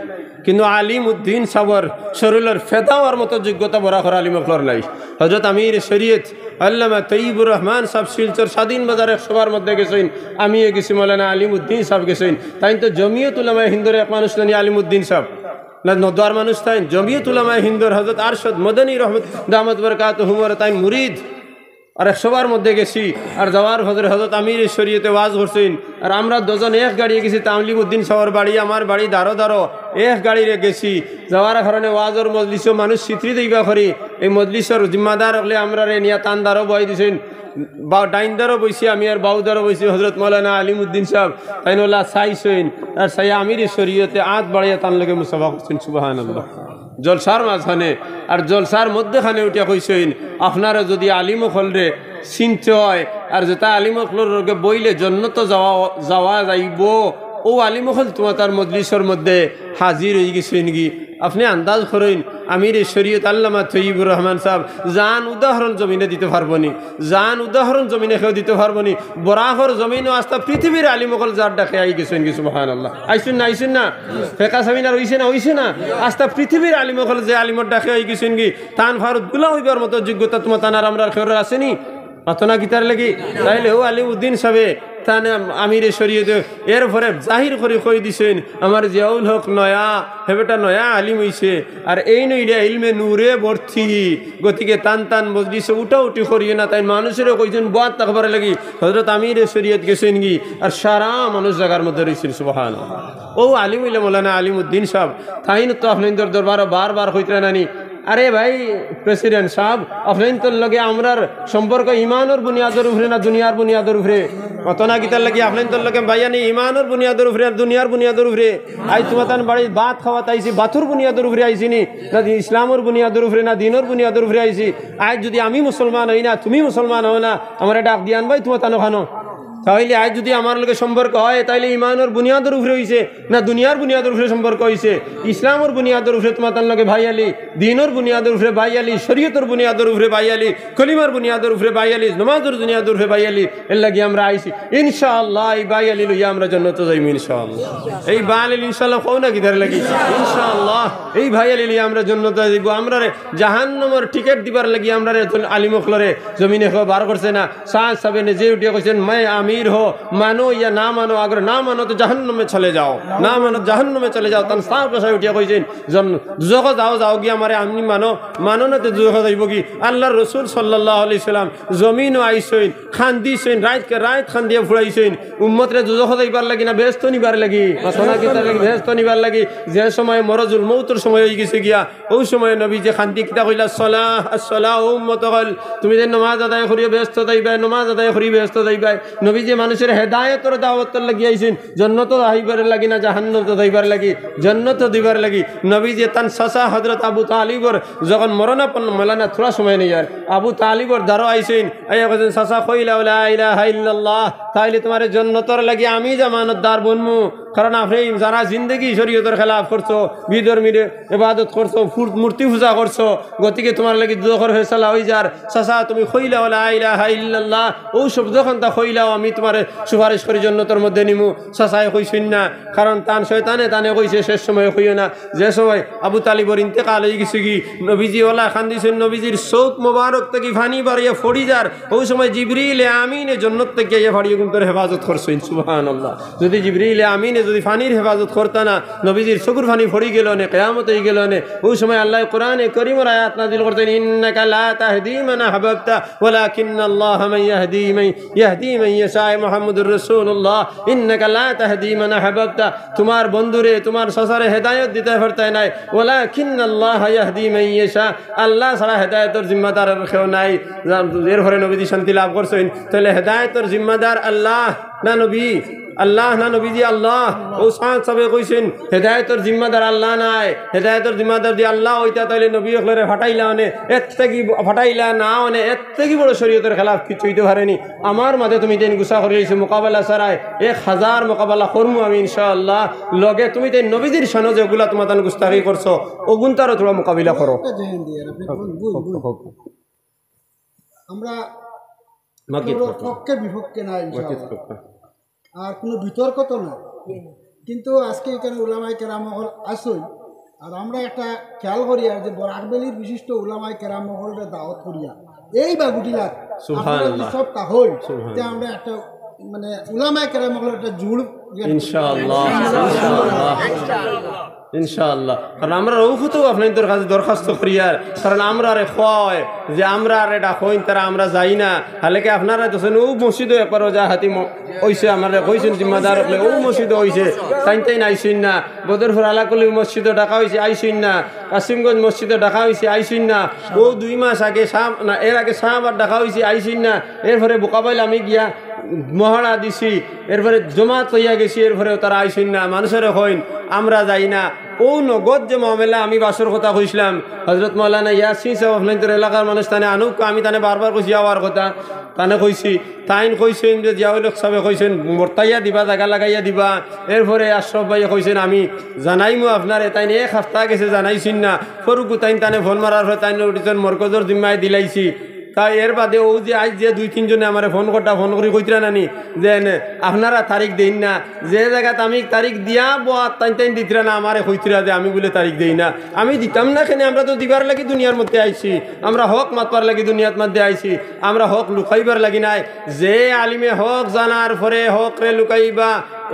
কিন্তু আলিম উদ্দিন সাবর শরীলর ফেদা অওয়ার মতো যোগ্যতা বরাকর আলিম অকলর নাই। হজরত আমির শরীয়ত আল্লামা তৈয়বুর রহমান সাব শিলচর স্বাধীন বাজার এক সভার মধ্যে গেছইন, আমিও গেছি, মৌলানা আলিম উদ্দিন সাব গেছইন। তাইন তো জমিয়ত উলামায়ে হিন্দর এক মানুষ নানি আলিম উদ্দিন সাব? না, নদওয়ার মানুষ তাইন। জমিয়ত উলামায়ে হিন্দর হজরত আরশদ মদনী রহমত দামাত বরকাতুহুমর তাইন মুরিদ। আর এক সভার মধ্যে গেছি, আর যাওয়ার ফজরে হজরত আমির শরীয়তে ওয়াজ করছইন, আর আমরা দুজন এক গাড়িয়ে গেছি। তামলিম উদ্দিন সাবর বাড়ি, আমার বাড়ি দারো দারো, এক গাড়িরে গেছি। যাওয়ার কারণে ওয়াজর মজলিসও মানুষ ছিত্রি দইবা করি, এই মজলিসর জিম্মাদার অকলে আমরারে নিয়া তান দারো বই দিছইন, বা ডাইন দারো বইছি আমি, আর বাউ দারো বইছি হজরত মৌলানা আলিম উদ্দিন সাব। তাইন ওলা চাইছইন, আর চাইয়া আমির শরীয়তে আত বাড়াইয়া তান লগে মুসাফা করছইন। সুবহানাল্লাহ। জলসার মাঝখানে, আর জলসার মধ্যখানে উঠিয়া কইছইন, আপনারা যদি আলিম অকলরে চিনতে হয়, আর যেটা আলিম অকলর লগে বইলে জন্নত যাওয়া, যাওয়া যাইব, ও আলিম অকল তুমাতার মজলিসর মধ্যে হাজির অই গেছইন গি। আপনে আন্দাজ করইন, আমির শরীয়ত আল্লামা তৈয়বুর রহমান সাব জান উদাহরণ জমিনে দিতে পারবো নি, জান উদাহরণ জমিনে কেউ দিতে পারবো নি। বরাকর জমিনও আস্তা পৃথিবীর আলিম অকল যার ডাকে আই গেছইন গি। সুবহানাল্লাহ। আইছইন না, আইছইন না? ফেকা সেমিনার অইছে না, অইছে না? আস্তা পৃথিবীর আলিম অকল যে আলিমর ডাকে আই গেছইন গি, তান ফারুত গুলা অইবার মতো যোগ্যতা তুমাতান আর আমরার কেউরর আছে নি? মাতো না কিতার লাগি? তাইলে ও আলিম উদ্দিন সাবে তানে আমিরে শরীয়তে এরপরে জাহির করি কই দিছইন, আমার জিয়াউল হক নয়া, হে বেটা নয়া আলিম অইছে, আর এইন অইলে ইলমে নূরে ভর্তি। গতিকে তান তান মজলিসে উঠাউঠি করিও না। তাইন মানুষরে কইছইন বওয়াত থাকবার লাগি, হজরত আমিরে শরীয়ত গেছইন গি, আর সারা মানুষ জাগার মধ্যে রইছইন। সুবহানাল্লাহ। ও আলিম অইলে মৌলানা আলিম উদ্দিন সাব, তাইন তো আপনাইনতর দরবারো বারবার কইতরা নানি, আরে ভাই প্রেসিডেন্ট সাব, আপনাইনতর লগে আমরার সম্পর্ক ইমানর বুনিয়াদর উপরে না দুনিয়ার বুনিয়াদর উপরে? মাতো না কিতার লাগি? আপনাইনতর লগে ভাইয়ানি ইমানর বুনিয়াদর উপরে আর দুনিয়ার বুনিয়াদর উপরে। আইজ তুমাতান বাড়িত ভাত খাওয়াত আইছি, ভাতর বুনিয়াদর উপরে আইছি নি, না দি-, ইসলামর বুনিয়াদর উপরে, না দিনর বুনিয়াদর উপরে আইছি? আইজ যদি আমি মুসলমান অই না, তুমি মুসলমান অও না, আমারে ডাক দিয়ান ভাই তুমাতানো খানো। তাইলে আইজ যদি আমার লগে সম্পর্ক হয়, তাইলে ইমানর বুনিয়াদর উপরে অইছে না দুনিয়ার বুনিয়াদর উপরে সম্পর্ক অইছে? ইসলামর বুনিয়াদর উপরে তুমাতান লগে ভাইয়ালি, দিনর বুনিয়াদর উপরে ভাইয়ালি, শরীয়তর বুনিয়াদর উপরে ভাইয়ালি, কলিমার বুনিয়াদর উপরে ভাইয়ালি, নমাজর বুনিয়াদর উপরে ভাইয়ালি। এর লাগি আমরা আইছি। ইনশাআল্লাহ এই ভাইয়ালি লইয়া আমরা জন্নতো যাইমু ইনশাআল্লাহ। এই ভাইয়ালি ইনশাআল্লাহ কও না কিতার লাগি? ইনশাআল্লাহ এই ভাইয়ালি লইয়া আমরা জন্নতো যাইমু। আমরারে জাহান্নামর টিকিট দিবার লাগি আমরারে তো আলিম অকলরে জমিনে কেউ বার করছে না। সাদ সাবে নিজে উঠিয়া কইছইন, "মে আমির হো, মানো ইয়া না মানো, আগর না মানো তো জাহান্নামে চলে যাও, না মানো জাহান্নামে চলে যাও।" তান সাফ ভাষায় উঠিয়া কইছইন, জন-, দুজখো যাও, যাও গি আমারে, আপনে মানো, মানো না তে দুজখো যাইবো গি। আল্লার রসুল সাল্লাল্লাহু আলাইহি ওয়াসাল্লাম জমিনো আইছইন, কান্দিছইন, রাইতকে রাইত কান্দিয়া ফুড়াইছইন, উম্মতরে দুজখো যাইবার লাগি না বেহেস্তো নিবার লাগি? মাতো না কিতার লাগি? বেহেস্তো নিবার লাগি। যে সময় মরজুল মউতর সময় অই গেছে গিয়া, অউ সময় নবীজি কান্দি কিতা কইলা, "আসসালাহ, আসসালাহ, ও উম্মত অকল, তুমি যে নমাজ আদায় করিও বেহেস্তো যাইবায়, নমাজ আদায় করি বেহেস্তো যাইবায়।" নবীজি মানুষরে হেদায়েতর দাওয়াত লাগি আইছইন, জন্নতো যাইবার লাগি না জাহান্নামো যাইবার লাগি? জন্নতো দিবার লাগি। নবীজি তান চাচা হজরত আবু তালিবর যখন মরণাপন্ন, মৌলানা থুড়া সময় নেই আর, আবু তালিবর দারো আইছইন, আইয়া কইছইন, "চাচা কইলাও লা ইলাহা ইল্লাল্লাহ, তাইলে তুমারে জন্নতর লাগি আমি জামানতদার বনমু।" কারণ আপনে যারা জিন্দেগি শরীয়তর খেলাফ করছো, বিধর্মীর ইবাদত করছো, ফুর-, মূর্তি পূজা করছো, গতিকে তুমার লাগি দুজখর ফয়সালা অই যার। চাচা, তুমি কইলাও লা ইলাহা ইল্লাল্লাহ, অউ শব্দ খান্তা কইলাও, আমি তুমারে সুপারিশ করি জন্নতর মধ্যে নিমু। চাচায় কইছইন না, কারণ তান শয়তানে তানে কইছে, শেষ সময় কইও না। যে সময় আবু তালিবর ইন্তেকাল অই গেছে গি, নবীজি অলা কান্দিছইন, নবীজির চউখ মোবারক থাকি পানি বারিয়া পড়ি যার, অউ সময় জিবরিলে আমিনে জন্নত থাকি আইয়া পাড়িয়ে কিন্তু হেফাজত করছইন। সুবহানাল্লাহ। যদি জিবরিলে আমিনে যদি পানির হেফাজত করতা না, নবীজির চকুর পানি পড়ি গেলো অনে, কিয়ামত অই গেলো অনে। অউ সময় আল্লায় কোরআনে করিমর আয়াত নাজিল করছইন, "ইন্নাকা লা তাহদি মান আহবাবতা ওয়ালাকিন্নাল্লাহা মান ইয়াহদি মান, ইয়াহদি মান ইয়াশা।" মুহাম্মদুর রাসূলুল্লাহ, "ইন্নাকা লা তাহদি মান আহবাবতা।" তুমার বন্ধুরে, তুমার চাচারে হেদায়েত দিতায় পারতায় নায়। "ওয়ালাকিন্নাল্লাহা ইয়াহদি মান ইয়াশা।" আল্লাহ ছাড়া হেদায়েতর জিম্মাদার আর কেউ নাই। এরপরে নবীজি শান্তি লাভ করছইন। তাইলে হেদায়েতর জিম্মাদার আল্লাহ না নবী? আল্লাহ না নবীজি? আল্লাহ। অউ সাদ সাবে কইছইন, "হেদায়েতর জিম্মাদার আল্লাহ নায়, হেদায়েতর জিম্মাদার যদি আল্লাহ অইতা, তাইলে নবী অকলরে পাঠাইলা অনে, এর থাকি ব-, পাঠাইলা না অনে, এর থাকি বড় শরীয়তর খেলাফ কিচ্ছু অইতে পারে নি। আমার মাঝে তুমি দিন গুসা করি আইছো মোকাবেলা ছাড়াই, এক হাজার মোকাবেলা করমু আমি ইনশাআল্লাহ। লগে তুমি দিন নবীজির শানো যেগুলা তুমাতান গুস্তাখি করছো, অগুনতারও থুড়া মোকাবিলা করো।" আমরা মার্কেট কেউর করো। পক্ষে বিপক্ষে না ইনশাআল্লাহ। মার্কেট করো। আর কোনো বিতর্ক তো না। কিন্তু আজকে এখানে উলামায়ে কেরাম অকল আছইন, আর আমরা একটা খেয়াল করিয়ার যে বরাক ভ্যালির বিশিষ্ট উলামায়ে কেরাম মহলরে দাওয়াত করিয়া এই বাগুটিলাত আপনারা যদি সুবহানাল্লাহ। সব তা হই, সুবহানাল্লাহ। তে আমরা একটা মানে উলামায়ে কেরাম মহলর একটা জুড় ইনশাআল্লাহ, ইনশাআল্লাহ, ইনশাআল্লাহ। কারণ আমরা অউ কথাউ আপনাইন্তর কাছে দরখাস্ত করিয়ার, কারণ আমরারে কয় যে আমরারে ডাকইন, তারা আমরা যাই না। হালাকি আপনারা দেখইন, অউ মসজিদো একবার ওজা হাতিম অইছে, আমরারে কইছইন জিম্মাদার অকলে, অউ মসজিদো অইছে, তাইন তাইন আইছইন না। বদরপুর আলাকুলি মসজিদো ডাকা অইছে, আইছইন না। কাসিমগঞ্জ মসজিদো ডাকা অইছে, আইছইন না। অউ দুই মাস আগে শাহ, না, এর আগে শাহবাগ ডাকা অইছে, আইছইন না। এরপরে বুকাবাইল আমি গিয়া মহড়া দিছি, এরপরে জমাত অইয়া গেছি, এরপরেও তারা আইছইন না। মানুষরে কইন, আমরা যাই না। অউ নগদ যে মামলা আমি বাসর কথা কইছলাম, হজরত মাওলানা ইয়াসিন সাব আপনাইন্তর এলাকার মানুষ তানে আনউক্কা, আমি তানে বারবার কইছি আওয়ার কথা, তানে কইছি, তাইন কইছইন যে জিয়াউল হক সাবে কইছইন, বর্তাইয়া দিবা, জাগা লাগাইয়া দিবা। এরপরে আশরাফ ভাইয়ে কইছইন, আমি জানাইমু আপনারে, তাইন এক হাপ্তা গেছে জানাইছইন না। ফরুকু তাইন তানে ফোন মারার পরে তাইন উঠিছইন মরকজর জিম্মায় দিলাইছি। তাই এর বাদে অউ যে আইজ যে দুই তিনজনে আমারে ফোন করতা, ফোন করি কইতরা নানি যে এনে আপনারা তারিখ দেইন না, যে জাগাত আমি তারিখ দিয়া বওয়াত তাইন তাইন দিতরা না, আমারে কইতরা যে আমি বুলে তারিখ দেই না। আমি দিতাম না কেনে, আমরা তো দিবার লাগি দুনিয়ার মধ্যে আইছি, আমরা হক মাতবার লাগি দুনিয়ার মধ্যে আইছি, আমরা হক লুকাইবার লাগি নায়। যে আলিমে হক জানার পরে হকরে লুকাইবা,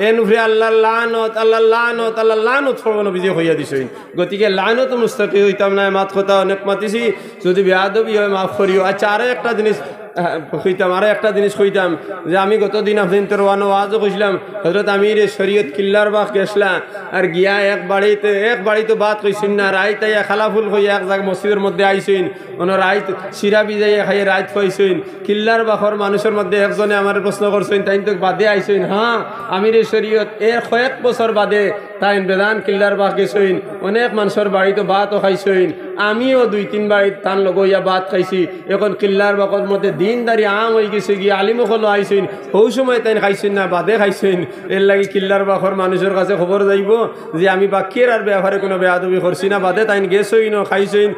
এন উপরে আল্লাহর লানত, আল্লাহর লানত, আল্লাহর লানত পড়বো, নবীজি কইয়া দিছইন। গতিকে লাইনত মুস্তাকিম অইতাম নায়, মাত কথা অনেক মাতিছি, যদি বেয়াদবি অয় মাফ করিও। আচ্ছা, আরো একটা জিনিস, আহ, কইতাম, আরো একটা জিনিস কইতাম যে আমি গত দিন আপনাইন্তর ওয়ানো ওয়াজো কইছলাম, হজরত আমিরে শরীয়ত কিল্লারবাগ গেছলা, আর গিয়া এক বাড়িত, এক বাড়িত ভাত খাইছইন না, রাইত আইয়া খালাফুল কইয়া এক জাগা মসজিদর মধ্যে আইছইন, অনো রাইত শিরা ভিজাইয়া খাইয়া রাইত খাইছইন। কিল্লারবাগর মানুষর মধ্যে একজনে আমারে প্রশ্ন করছইন, তাইন তো বাদে আইছইন, হ্যাঁ, আমিরে শরীয়ত এর কয়েক বছর বাদে তাইন বেজান কিল্লারবাগ গেছইন, অনেক মানষর বাড়িত ভাতও খাইছইন, আমিও দুই তিন বাড়িত তান লগে অইয়া ভাত খাইছি। এখন কিল্লারবাগর মধ্যে দিনদারি আম অইগেছে গি, আলিম অকলও আইছইন, হউ সময় তাইন খাইছইন না, বাদে খাইছইন। এরলাগি কিল্লারবাগর মানুষর কাছে খবর যাইবো যে আমি বাক্কির আর বেয়াপারে কুনু বেয়াদবি করছি না, বাদে তাইন গেছইন ও খাইছইন।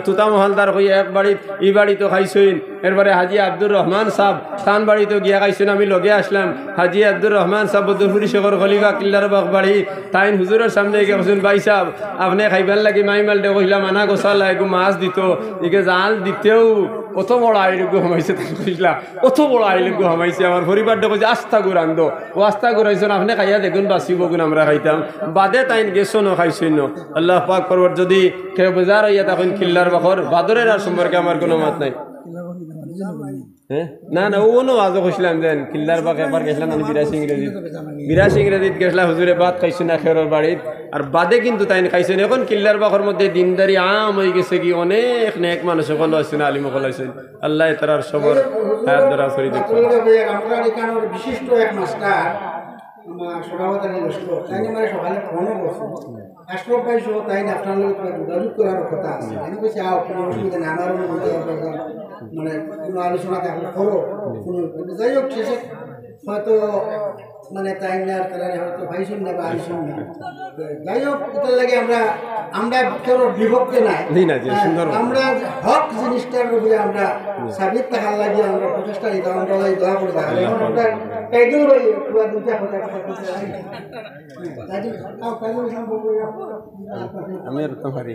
তুতা মহলদার কইয়া এক বাড়িত, ই বাড়িতও খাইছইন। এরপরে হাজি আব্দুর রহমান সাব, তান বাড়িতও গিয়া খাইছইন, আমি লগে আছলাম। হাজি আব্দুর রহমান সাব বদরপুরি শেখর খলিফা, কিল্লারবাগ বাড়ি, তাইন হুজুরর সামনে গিয়া কইছইন, "ভাই সাব, আপনে খাইবার লাগি মাইমালরে কইছলা মানা গোসালা এগু মাছ দিতো, ইগে জাল দিতেউ অত বড় আইল এগু হামাইছে," তাইন কইছলা, "অত বড় আইল এগু হামাইছে, আমার পরিবাররে কইছে আস্তা গু রান্ধো, অউ আস্তা গু রান্ধছইন, আপনে খাইয়া দেখইন বাঁচিবো গুন আমরা খাইতাম।" বাদে তাইন গেছইন ও খাইছইন। আল্লাহ পাক পরওয়ার, যদি কেউ বেজার অইয়া থাকইন কিল্লারবাগর, বাদরের আর সম্পর্কে আমার কুনু মাত নাই। হ্যাঁ? না, না, অউ অনো ওয়াজো কইছলাম যেন, কিল্লারবাগ একবার গেছলা না, বিরাশ ইংরেজিত। বিরাশ ইংরেজিত গেছলা, হুজুরে ভাত খাইছইন না খেরর বাড়িত। আর বাদে কিন্তু তাইন খাইছইন। এখন কিল্লারবাগর মধ্যে দিনদারি আম অইগেছে গি, অনেক নেক মানুষ অকল আছইন, আলিম অকল আছইন। আল্লায় তারার সবর হায়াত দরাজ করি দেউক। আমরা এখানর বিশিষ্ট এক মাস্টার, আমার সভাপতি লস্কর, তাইন আমারে সকালে ফোনও করছইন। আশরাফ ভাই সহ তাইন আপনার লগে পুরা যোগাযোগ করার কথা আছে। আমি কইছি, "আও, কুনু অসুবিধা নাই, আমারও মনে হয় আপনার মানে কুনু আলোচনা থাকলে করো।" কুনু, যাই হোক, শেষে হয়তো মানে তাইন আর তারা হয়তো পাইছইন না বা আইছইন না। যাই হোক, এটার লাগি আমরা, আমরা কেউর বিপক্ষে নাই। জি না, জি, হ্যাঁ, সুন্দর। আমরা হক জিনিসটার উপরে আমরা সাবিত থাকার লাগি আমরা প্রচেষ্টা নিতাম, আমরা এই দোয়া করতাম। এখন আমরা কাইদুল ভাই পুরা দুইটা কথা, কথা, কথা। আমি আর তো পারি।